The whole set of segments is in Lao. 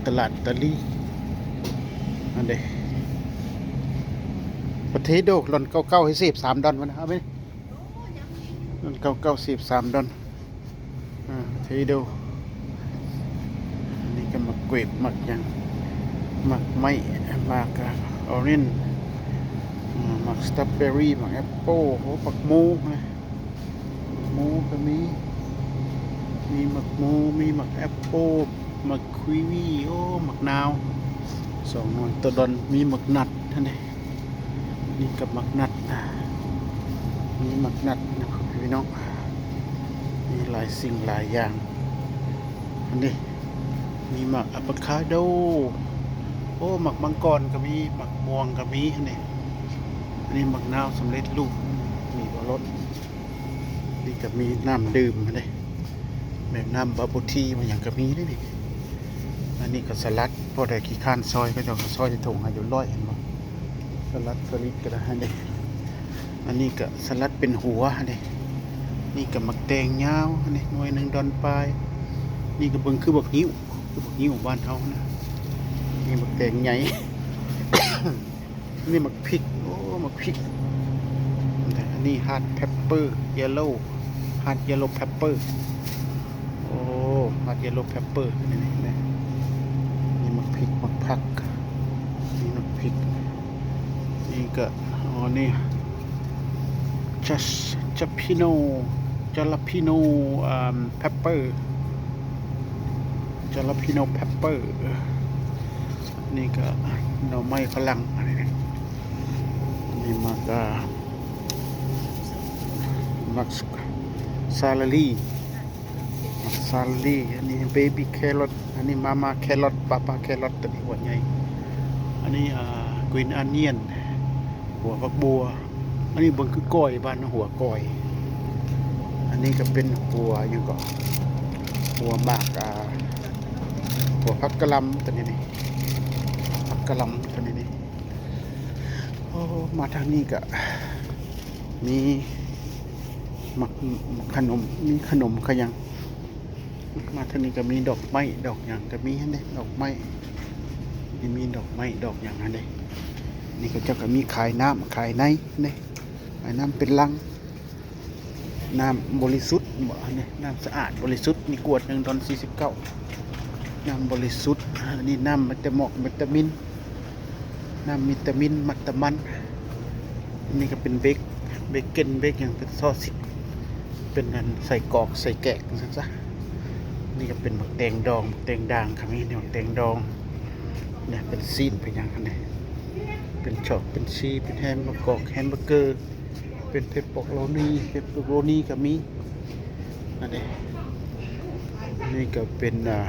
ຕະຫຼາດຕາລີ ອັນເດ ປະເທດໂດ ລອນເກົ້າເກົ້າ ໃຫ້ເສບສາມດອນ ມັນເອົາໄປ ລອນເກົ້າເກົ້າ ເສບສາມດອນ ອາ ປະເທດໂດ ອັນນີ້ກໍໝາກເກວບ ໝາກຫຍັງ ໝາກໄມ້ ໝາກ ອາ ອໍເຣນ ອາ ໝາກສະຕໍເບີຣີ ໝາກແອັບເປິ້ນ ໂອ້ ໝາກໂມນະ ໝາກໂມກໍມີ ມີໝາກໂມ ມີໝາກແອັບເປິ້ນ ໝາກຄີວີ ໂອ້ ໝາກນາວ ສອງໜ່ວຍຕໍ່ດອນ ມີໝາກນັດຫັ້ນເດ ນີ້ກໍໝາກນັດ ມີໝາກນັດນະພີ່ນ້ອງ ມີຫຼາຍສິ່ງຫຼາຍຢ່າງ ອັນນີ້ມີໝາກອາໂວຄາໂດ ໂອ້ ໝາກມັງກອນກໍມີ ໝາກມ່ວງກໍມີຫັ້ນເດ ອັນນີ້ໝາກນາວສຳເລັດຮູບ ມີບໍ່ລົດ ນີ້ກໍມີນ້ຳດື່ມຫັ້ນເດ ແບບນ້ຳບັບເບິນທີ ມັນຫຍັງກໍມີເດ້ນີ້ ອັນນີ້ກໍສະຫຼັດ ພໍໄດ້ຂີ້ຄ້ານຊອຍ ເຂົາເຈົ້າກໍຊອຍໃສ່ຖົງໃຫ້ຮຽບຮ້ອຍ ເຫັນບໍ່ ສະຫຼັດສະລິດກໍໄດ້ຫັ້ນເດ ອັນນີ້ກໍສະຫຼັດເປັນຫົວຫັ້ນເດ ນີ້ກໍໝາກແຕງຍາວຫັ້ນເດ ໜ່ວຍໜຶ່ງດອນປາຍ ນີ້ກໍເບິ່ງຄືບັກງິ້ວ ຄືບັກງິ້ວບ້ານເຮົານະ ນີ້ໝາກແຕງໃຫຍ່ ນີ້ໝາກພິກ ໂອ້ ໝາກພິກ ອັນນີ້ຮາດເພັບເປີ ເຢໂລ ຮາດເຢໂລເພັບເປີ ໂອ້ ຮາດເຢໂລເພັບເປີ ນີ້ ນີ້ ນີ້ໝາກພິກ ໝາກຜັກ ນີ້ໝາກພິກ ນີ້ກໍ ອໍ ນີ້ ຈັດ ຈັດພິໂນ ຈາລາພິໂນ ອາ ເພັບເປີ ຈາລາພິໂນເພັບເປີ ນີ້ກໍໜໍ່ໄມ້ຝຣັ່ງ ອັນນີ້ ນີ້ໝາກ ອາ ໝາກສາລາລີ ໝາກສາລາລີ ອັນນີ້ເບບີ້ແຄຣອດ ອັນນີ້ມາມ່າແຄຣອດ ປ້າໆແຄຣອດ ຕົວນີ້ຫົວໃຫຍ່ ອັນນີ້ ອາ ກຣີນອອນຍອນ ຫົວຜັກບົ່ວ ອັນນີ້ເບິ່ງຄືກ້ອຍ ບ້ານເຮົາຫົວກ້ອຍ ອັນນີ້ກໍເປັນຫົວຫຍັງເກາະ ຫົວໝາກ ອາ ຫົວຜັກກະຫຼ່ຳຕົວນີ້ນີ້ ຜັກກະຫຼ່ຳຕົວນີ້ນີ້ ໂອ້ ມາທາງນີ້ກະມີໝາກ ໝາກຂະໜົມ ມີຂະໜົມຂະຫຍັງ ມາທາງນີ້ກະມີດອກໄມ້ ດອກຫຍັງກະມີຫັ້ນເດ ດອກໄມ້ ນີ້ມີດອກໄມ້ ດອກຫຍັງຫັ້ນເດ ນີ້ເຂົາເຈົ້າກະມີຂາຍນ້ຳ ຂາຍໃນເດ ຂາຍນ້ຳເປັນລັງ. ນ້ຳບໍລິສຸດບໍ ອັນນີ້ ນ້ຳສະອາດບໍລິສຸດ ນີ້ກວດໜຶ່ງດອນສີ່ສິບເກົ້າ ນ້ຳບໍລິສຸດ ອັນນີ້ນ້ຳມັດຕະໝອກ ວິຕາມິນ ນ້ຳວິຕາມິນ ມັດຕະມັນ ອັນນີ້ກໍເປັນເບກ ເບເກັນ ເບກຫຍັງ ເປັນຊອດຊິດ ເປັນອັນໄສ້ກອກ ໄສ້ແກກ ຈັ່ງຊັ້ນຊະ ນີ້ກໍເປັນໝາກແຕງດອງ ໝາກແຕງດາງ ຄຳນີ້ ໝາກແຕງດອງ ນີ້ເປັນຊີ້ນ ເປັນຫຍັງຫັ້ນນີ້ ເປັນຈອກ ເປັນຊີ ເປັນແຮມເບີກອກ ແຮມເບີເກີ ເປັນເປັບເປໂຣນີ ເປັບເປໂຣນີກໍມີ ອັນນີ້ ນີ້ກໍເປັນ ອ່າ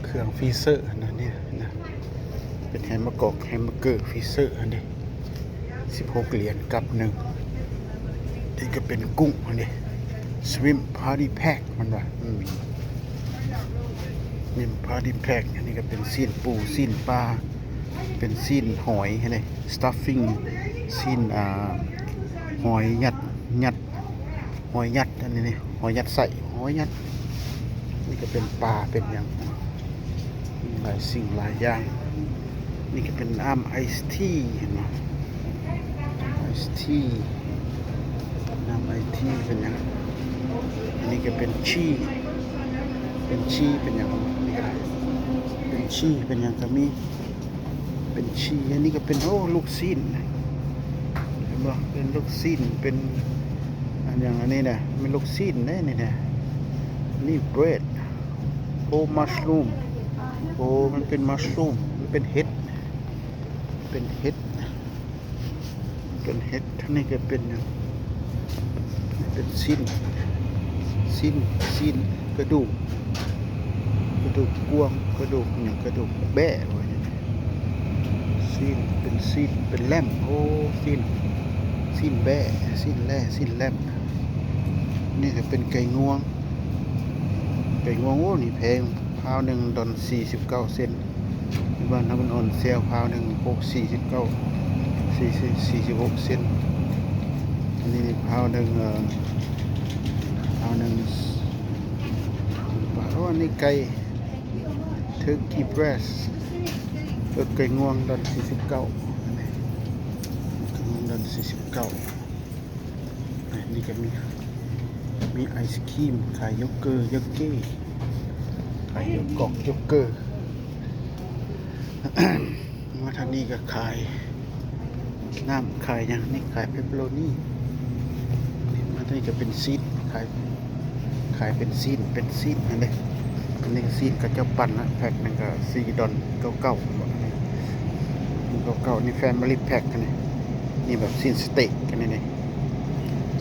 ເຄື່ອງຟຣີເຊີນະ ນີ້ນະ ເປັນແຮມເບີກອກ ແຮມເບີເກີຟຣີເຊີຫັ້ນເດ ສິບຫົກຫຼຽນກັບໜຶ່ງ ນີ້ກໍເປັນກຸ້ງຫັ້ນເດ ຊຣິມພາຣີແພັກ ມັນວ່າ ອືມ ຊຣິມພາຣີແພັກ ອັນນີ້ກໍເປັນຊີ້ນປູ ຊີ້ນປາ ເປັນຊີ້ນຫອຍຫັ້ນເດ ສະຕັບຟິງ ຊີ້ນ ອ່າ ຫອຍຍັດ ຍັດ ຫອຍຍັດ ອັນນີ້ນີ້ ຫອຍຍັດໄສ້ ຫອຍຍັດ ນີ້ກໍເປັນປາ ເປັນຫຍັງ ມີຫຼາຍສິ່ງຫຼາຍຢ່າງ ນີ້ກໍເປັນນ້ຳໄອສທີ ເຫັນບໍ່ ໄອສທີ ນ້ຳໄອສທີ ເປັນຫຍັງ ອັນນີ້ກໍເປັນຊີ ເປັນຊີ ເປັນຫຍັງ ເປັນຊີ ເປັນຫຍັງກໍມີ ເປັນຊີ ອັນນີ້ກໍເປັນ ໂອ້ ລູກຊີ້ນ ເຫັນບໍ່ ເປັນລູກຊີ້ນ ເປັນອັນຫຍັງ ອັນນີ້ນະ ແມ່ນລູກຊີ້ນເດ້ນີ້ນະ ນີ້ເບຣດ ໂອ້ ມັດຊຣູມ ໂອ້ ມັນເປັນມັດຊຣູມ ມັນເປັນເຫັດ ເປັນເຫັດ ເປັນເຫັດ ອັນນີ້ກໍເປັນຫຍັງ ເປັນຊີ້ນ ຊີ້ນ ຊີ້ນ ກະດູກ ກະດູກກວາງ ກະດູກຫຍັງ ກະດູກແບ້ ຊີ້ນ ເປັນຊີ້ນ ເປັນແລມ ໂອ້ ຊີ້ນ ຊີ້ນແບ້ ຊີ້ນແລ ຊີ້ນແລມ ນີ້ກໍເປັນໄກ່ງວງ ໄກ່ງວງ ໂອ້ ນີ້ແພງ ພາວໜຶ່ງດອນສີ່ສິບເກົ້າເຊັນ ຢູ່ບ້ານເຮົາມັນອອນເຊວ ພາວໜຶ່ງຫົກ ສີ່ສິບເກົ້າ ສີ່ສິບ ສີ່ສິບຫົກເຊັນ ອັນນີ້ພາວໜຶ່ງ ເອີ ພາວໜຶ່ງ ໂອ້ ອັນນີ້ໄກ່ ໄກ່ Turkey breast ເອີ ໄກ່ງວງດອນສີ່ສິບເກົ້າ ໄກ່ງວງດອນສີ່ສິບເກົ້າ. ນີ້ກໍມີ ມີໄອສະຄຣີມ ຂາຍໂຢເກີ ໂຢເກ ຂາຍໂຢກອກ ໂຢເກີ. ມາທາງນີ້ກໍຂາຍນ້ຳ ຂາຍຫຍັງນີ້ ຂາຍເປບເປີໂຣນີ. ມາທາງນີ້ກໍເປັນຊີ້ນ ຂາຍ ຂາຍເປັນຊີ້ນ ເປັນຊີ້ນຫັ້ນເດ້. ອັນນີ້ຊີ້ນເຂົາເຈົ້າປັ່ນນະ ແພັກໜຶ່ງກໍສີ່ດອນເກົ້າເກົ້າ ເກົ້າເກົ້າ. ນີ້ແຟມິລີແພັກຫັ້ນເດ້. ນີ້ແບບຊີ້ນສະເຕັກຫັ້ນເດ້.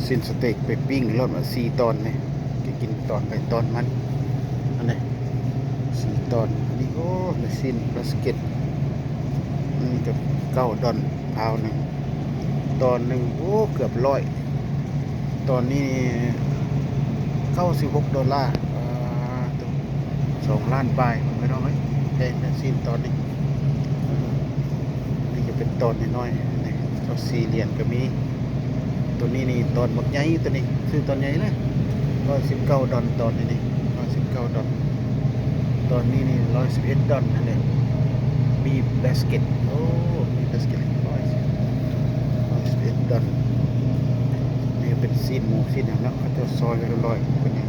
ຊີ້ນສະເຕັກໄປປີ້ງໂລດວ່າສີ່ຕອນນີ້ ກໍກິນຕອນໃຜຕອນມັນ ອັນນີ້ສີ່ຕອນ. ອັນນີ້ ໂອ້ ແມ່ນຊີ້ນບາສເກັດ ອັນນີ້ກໍເກົ້າດອນ ພາວໜຶ່ງ ຕອນໜຶ່ງ ໂອ້ ເກືອບຮ້ອຍ. ຕອນນີ້ເກົ້າສິບຫົກໂດລາ ອ່າ ສອງລ້ານປາຍ ພີ່ນ້ອງເອີຍ ແພງແທ້ຊີ້ນຕອນນີ້. ນີ້ຈະເປັນຕອນນ້ອຍໆ ນີ້ເກົ້າສິບສີ່ຫຼຽນກໍມີ. ໂຕນີ້ນີ້ຕອນບັກໃຫຍ່ ໂຕນີ້ຊື້ຕອນໃຫຍ່ເລີຍ ຮ້ອຍສິບເກົ້າດອນ ຕອນນີ້ນີ້ ຮ້ອຍສິບເກົ້າດອນ. ຕອນນີ້ນີ້ຮ້ອຍສິບເອັດດອນຫັ້ນແຫຼະ ມີບາສເກັດ ໂອ້ ມີບາສເກັດ ຮ້ອຍ ຮ້ອຍສິບເອັດດອນ. ນີ້ເປັນຊີ້ນໝູຊີ້ນຫຍັງເນາະ ເຂົາເຈົ້າຊອຍໄວ້ຮຽບຮ້ອຍ ເປັນຫຍັງ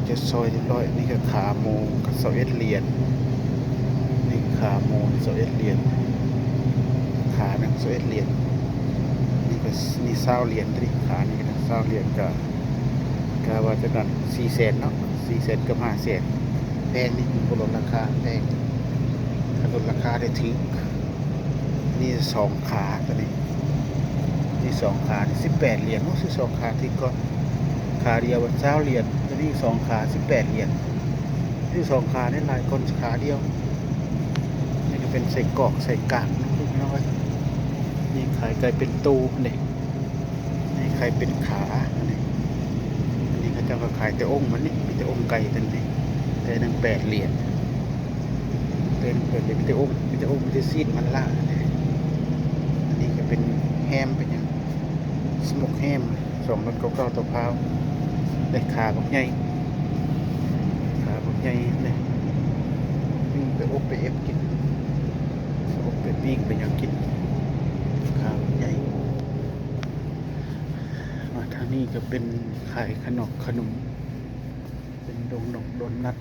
ຈະຊອຍຮຽບຮ້ອຍ. ນີ້ກໍຂາໝູກໍຊາວເອັດຫຼຽນ ນີ້ຂາໝູຊາວເອັດຫຼຽນ ຂາໜຶ່ງຊາວເອັດຫຼຽນ. ນີ້ກໍ ນີ້ຊາວຫຼຽນ ຕົວນີ້ຂານີ້ກໍຊາວຫຼຽນ ກໍ ກະວ່າຈະນັ້ນ ສີ່ແສນເນາະ ສີ່ແສນກັບຫ້າແສນ. ແພງນີ້ ບໍ່ລົດລາຄາ ແພງ ຄັນລົດລາຄາໄດ້ຖືກ. ນີ້ສອງຂາຕົວນີ້ ນີ້ສອງຂານີ້ສິບແປດຫຼຽນ. ໂອ້ ຊື້ສອງຂາຖືກກ່ອນ ຂາດຽວຊາວຫຼຽນ ຕົວນີ້ສອງຂາສິບແປດຫຼຽນ. ຊື້ສອງຂານີ້ຫຼາຍກ່ອນຂາດຽວ. ນີ້ກໍເປັນໄສ້ກອກໄສ້ກາກນະພີ່ນ້ອງເອີຍ. ນີ້ຂາຍໄກ່ເປັນໂຕເດ້ ນີ້ໄກ່ເປັນຂາ ອັນນີ້ ອັນນີ້ເຂົາເຈົ້າກໍຂາຍແຕ່ອົງມັນນີ້ ມີແຕ່ອົງໄກ່ຕົວນີ້ ແຕ່ໜຶ່ງແປດຫຼຽນ ແຕ່ໜຶ່ງແປດຫຼຽນ ມີແຕ່ອົງ ມີແຕ່ອົງ ມີແຕ່ຊີ້ນມັນລະ. ອັນນີ້ກໍເປັນແຮມ ເປັນຫຍັງ ສະໂມກແຮມ ສອງດອນເກົ້າເກົ້າຕໍ່ພາວ. ໄດ້ຂາບັກໃຫຍ່ ຂາບັກໃຫຍ່ເດ້ ປີ້ງໄປອົບໄປເອັບກິນ ໄປອົບໄປປີ້ງໄປຫຍັງກິນ ຂາບັກໃຫຍ່. ມາທາງນີ້ກໍເປັນຂາຍຂະໜອກຂະໜົມ ເປັນໂດນັດ ໂດນັດ.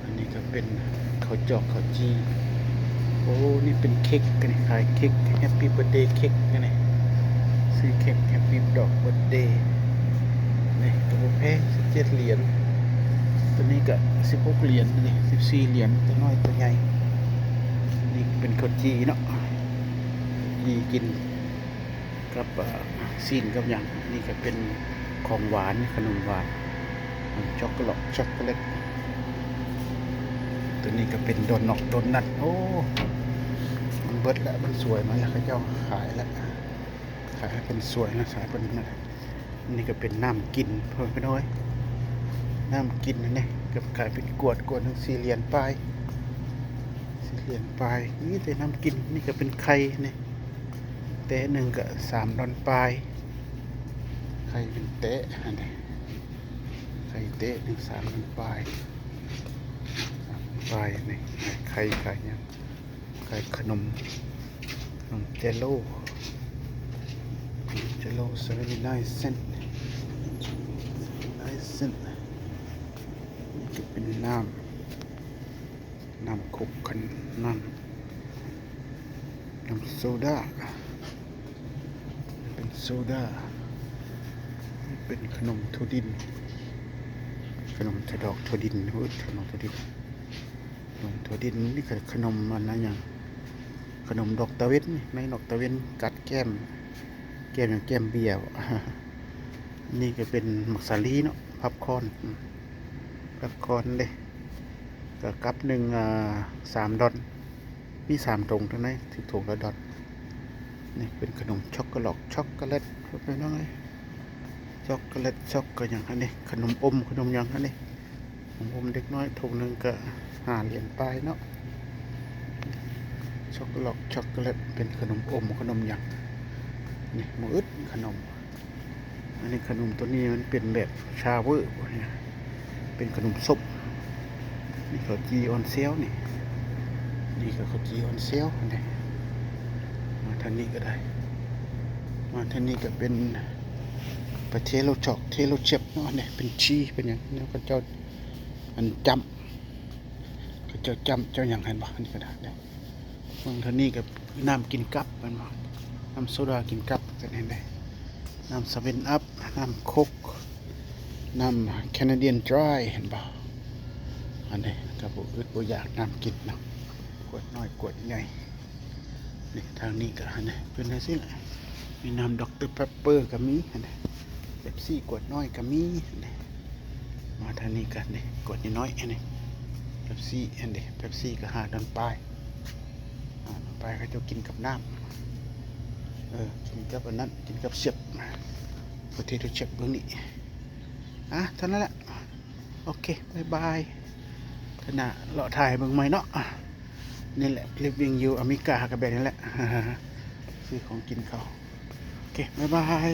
ອັນນີ້ກໍເປັນເຂົ້າຈອກເຂົ້າຈີ່. ໂອ້ ນີ້ເປັນເຄັກ ອັນນີ້ຂາຍເຄັກ ແຮັບປີ້ເບີດເດເຄັກ ອັນນີ້ ຊື້ເຄັກແຮັບປີ້ດອກເບີດເດ. ນີ້ກໍບໍ່ແພງ ສິບເຈັດຫຼຽນ ຕົວນີ້ກໍສິບຫົກຫຼຽນ ນີ້ສິບສີ່ຫຼຽນ ຕົວນ້ອຍຕົວໃຫຍ່. ນີ້ເປັນເຂົ້າຈີ່ເນາະ ຈີ່ກິນ ກັບ ເອີ ຊີ້ນກັບຫຍັງ. ນີ້ກໍເປັນຂອງຫວານ ຂະໜົມຫວານ ຊັອກໂກແລັດ ຊັອກໂກແລັດ. ຕົວນີ້ກໍເປັນໂດນັດ ໂດນັດ. ໂອ້ ມັນເບິດແລ້ວ ມັນສວຍມາແລ້ວ ເຂົາເຈົ້າຂາຍແລ້ວ ຂາຍໃຫ້ເພິ່ນສວຍນະ ຂາຍເພິ່ນນະ. ນີ້ກໍເປັນນ້ຳກິນ ເພິ່ນນ້ອຍ ນ້ຳກິນອັນນີ້ ກໍຂາຍເປັນກວດ ກວດໜຶ່ງສີ່ຫຼຽນປາຍ ສີ່ຫຼຽນປາຍ. ມີແຕ່ນ້ຳກິນ. ນີ້ກໍເປັນໄຂ່ນີ້ ແຕະໜຶ່ງກໍສາມດອນປາຍ ໄຂ່ເປັນແຕະຫັ້ນເດ້ ໄຂ່ແຕະໜຶ່ງສາມດອນປາຍ ປາຍນີ້. ໄຂ່ ໄຂ່ຫຍັງ ຂາຍຂະໜົມ ຂະໜົມເຈໂລ ເຈໂລ ເຊັບເວັນຕີໄນເຊັນ ເຊັນ ນີ້ກໍເປັນນ້ຳ ນ້ຳຄົກ ຄັນ ນ້ຳ ນ້ຳໂຊດາ ເປັນໂຊດາ. ເປັນຂະໜົມຖົ່ວດິນ ຂະໜົມຖົ່ວດອກຖົ່ວດິນ ເອີ້ນຂະໜົມຖົ່ວດິນ ຂະໜົມຖົ່ວດິນ. ນີ້ຂະໜົມອັນນັ້ນຫຍັງ ຂະໜົມດອກຕາເວັນ ໃນດອກຕາເວັນກັດແກ້ມ ແກ້ມຫຍັງ ແກ້ມເບຍ. ນີ້ກໍເປັນໝາກສາລີເນາະ ພັບຄອນ ອືມ ພັບຄອນເດ້. ກໍກັບໜຶ່ງ ອ່າ ສາມດອນ ມີສາມຖົງເທົ່ານັ້ນ ຖືກຖົງລະດອນ. ນີ້ເປັນຂະໜົມຊັອກໂກແລັດ ຊັອກໂກແລັດ ພີ່ນ້ອງເອີຍ ຊັອກໂກແລັດ ຊັອກກໍຫຍັງ ອັນນີ້ຂະໜົມອົມ ຂະໜົມຫຍັງ ອັນນີ້ຂະໜົມອົມເດັກນ້ອຍ ຖົງໜຶ່ງກໍຫ້າຫຼຽນປາຍເນາະ. ຊັອກໂກແລັດ ຊັອກໂກແລັດ ເປັນຂະໜົມອົມ ຂະໜົມຫຍັງ ນີ້ໝົດຂະໜົມ. ອັນນີ້ຂະໜົມຕົວນີ້ມັນເປັນແບບຊາວເວີ ເປັນຂະໜົມສົ້ມ ນີ້ເຂົ້າຈີ່ອອນເຊວນີ້ ນີ້ກໍເຂົ້າຈີ່ອອນເຊວນີ້ ມາທາງນີ້ກໍໄດ້ ມາທາງນີ້ກໍເປັນ potato chip ເນາະ ອັນນີ້ເປັນຊີ ເປັນຫຍັງ ແນວເຂົາເຈົ້າ ອັນຈ້ຳ ເຂົາເຈົ້າຈ້ຳ ເຈົ້າຫຍັງ ເຫັນບໍ່ ອັນນີ້ກໍໄດ້ເດ້. ເບິ່ງທາງນີ້ກໍນ້ຳກິນກັບ ແມ່ນບໍ່ ນ້ຳໂຊດາກິນກັບ ເຫັນເດ້ ນ້ຳເຊເວັນອັບ ນ້ຳໂຄກ ນ້ຳ Canadian Dry ເຫັນບໍ່ ອັນນີ້ກໍບໍ່ອຶດບໍ່ຢາກນ້ຳກິນເນາະ ຂວດນ້ອຍຂວດໃຫຍ່. ນີ້ທາງນີ້ກໍຫັ້ນເດ້ ເປັນຈັ່ງຊີ້ແຫຼະ ມີນ້ຳ Doctor Pepper ກໍມີຫັ້ນເດ້ Pepsi ຂວດນ້ອຍກໍມີຫັ້ນເດ້. ມາທາງນີ້ກັນເດ້ ຂວດນ້ອຍໆ ອັນນີ້ Pepsi ອັນເດ້ Pepsi ກໍຫ້າດອນປາຍ ຫ້າດອນປາຍ ເຂົາເຈົ້າກິນກັບນ້ຳ ເອີ ກິນກັບອັນນັ້ນ ກິນກັບ chip potato chip ເບິ່ງນີ້ ອ່ະ ເທົ່ານັ້ນແຫຼະ. ໂອເຄ ບາຍບາຍ ເທື່ອໜ້າເລາະຖ່າຍໃຫ້ເບິ່ງໃໝ່ເນາະ. ນີ້ແຫຼະ living ຢູ່ອາເມລິກາກໍແບບນີ້ແຫຼະ ຊື້ຂອງກິນເຂົາ. ໂອເຄ ບາຍບາຍ.